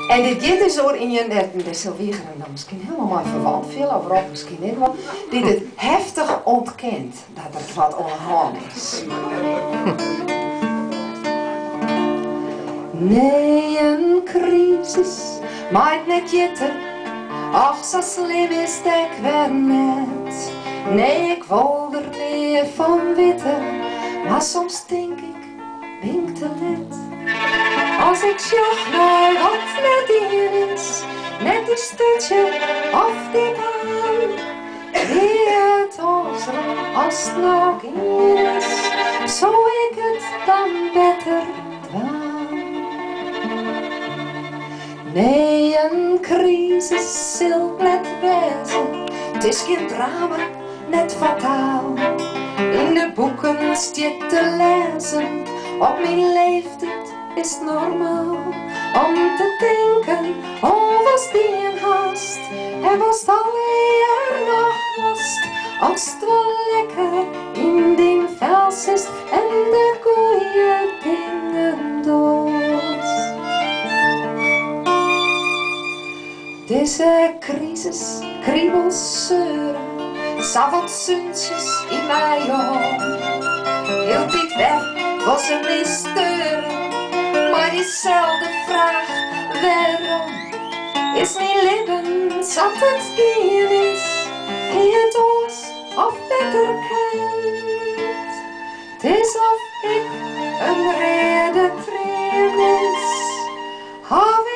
En dit giet dus oer ien, dêr sil Wieger him dan miskien hielendal mei ferwant fiele, of Rob miskien ek wol, dy't it heftich ûntkent dat der wat oan 'e hân is. Nee, in krisis mei it net hjitte, och sa slim is 't ek wer net. Nee, ik wol der mear fan witte, mar soms tink ik, bin ik te let? As ik sjoch nei wat net dien is, net dy sturtsje of dy baan, wie it oars as 't no gien is, soe ik it dan better dwaan? Nee, in krisis sil 't net wêze, 't is gjin drama, net fataal. Yn de boeken stiet te lêzen, op myn leeftiid is 't normaal om te tinken oan watst dien hast en watst allegear noch moatst. Ast wol lekker yn dyn fel sitst en de goeie dingen dochst. Dizze krisis, kribels seure, sa wat súntsjes yn my om. Hieltyd wer wol se my steure, mei dyselde fraach, wêrom is myn libben sa't it gien is? Hie it oars of better kind? 't Is of ik in reade triem mis. Haw.